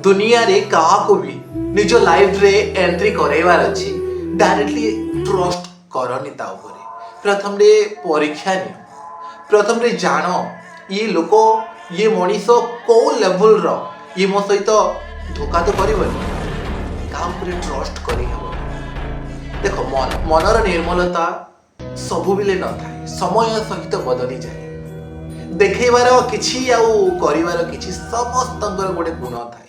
ଦୁନିଆରେ କାହାକୁ ବି ନିଜ ଲାଇଫରେ ଏଣ୍ଟ୍ରି କରେଇବାର ଅଛି, ଡାଇରେକ୍ଟଲି ଟ୍ରଷ୍ଟ କରନି ତା ଉପରେ। ପ୍ରଥମରେ ପରୀକ୍ଷା ନିଅ, ପ୍ରଥମରେ ଜାଣ ଇଏ ଲୋକ, ଇଏ ମଣିଷ କୋଉ ଲେଭଲର, ଇଏ ମୋ ସହିତ ଧୋକା ତ କରିବନି। କାହା ଉପରେ ଟ୍ରଷ୍ଟ କରିହେବ? ଦେଖ, ମନର ନିର୍ମଳତା ସବୁବେଳେ ନଥାଏ, ସମୟ ସହିତ ବଦଳିଯାଏ। ଦେଖେଇବାର କିଛି ଆଉ କରିବାର କିଛି, ସମସ୍ତଙ୍କର ଗୋଟେ ଗୁଣ ଥାଏ।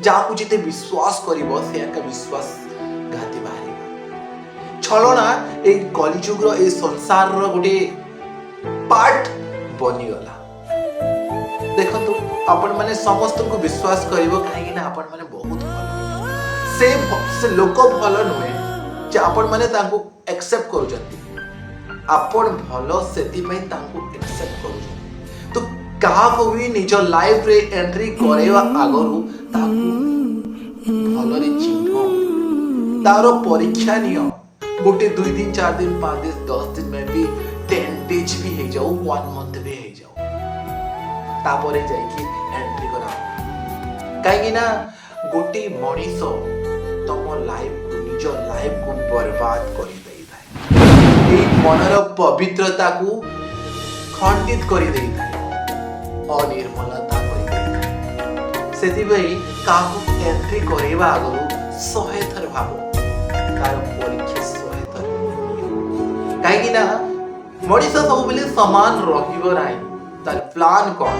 ଯାହାକୁ ଯେତେ ବିଶ୍ୱାସ କରିବ, ସେ ଏକା ବିଶ୍ୱାସ ଘାତି ବାହାରିବ। ଛଳନା ଏଇ କଳିଯୁଗର, ଏଇ ସଂସାରର ଗୋଟେ ପାର୍ଟ ବନିଗଲା। ଦେଖନ୍ତୁ, ଆପଣମାନେ ସମସ୍ତଙ୍କୁ ବିଶ୍ୱାସ କରିବ, କାହିଁକି ନା ଆପଣମାନେ ବହୁତ ଭଲ। ସେ ଲୋକ ଭଲ ନୁହେଁ ଯେ ଆପଣମାନେ ତାଙ୍କୁ ଆକ୍ସେପ୍ଟ କରୁଛନ୍ତି। ଆପଣ ଭଲ, ସେଥିପାଇଁ ତାଙ୍କୁ ଆକ୍ସେପ୍ଟ କରୁଛନ୍ତି। ତ କାହାକୁ ବି ନିଜ ଲାଇଫରେ ଏଣ୍ଟ୍ରି କରେଇବା ଆଗରୁ ତାକୁ ଭଲରେ ଚିହ୍ନ, ତାର ପରୀକ୍ଷା ନିଅ। ଗୋଟେ 2 ଦିନ, 4 ଦିନ, 5 ଦିନ, 10 ଦିନ, ମେ ବି 10 ଡେଜ୍ ବି ହେଇଯାଉ, ୱାନ୍ ମନ୍ଥ ବି ହେଇଯାଉ, ତାପରେ ଯାଇକି ଏଣ୍ଟ୍ରି କରା। କାହିଁକି ନା ଗୋଟେ ମଣିଷ ତମ ଲାଇଫକୁ, ନିଜ ଲାଇଫକୁ ବର୍ବାଦ କରିଦେଇଥାଏ, ଏଇ ମନର ପବିତ୍ରତାକୁ ଖଣ୍ଡିତ କରିଦେଇଥାଏ, ଅନିର୍ମଳତା କରିଦେଇଥାଏ। ସେଥିପାଇଁ କାହାକୁ ଏଣ୍ଟ୍ରି କରେଇବା ଆଗରୁ 100 ଥର ଭାବ, ତାର ପରୀକ୍ଷା 100 ଥର ନିଅ। କାହିଁକି ନା ମଣିଷ ସବୁବେଳେ ସମାନ ରହିବ ନାହିଁ। ତାର ପ୍ଲାନ୍ କଣ?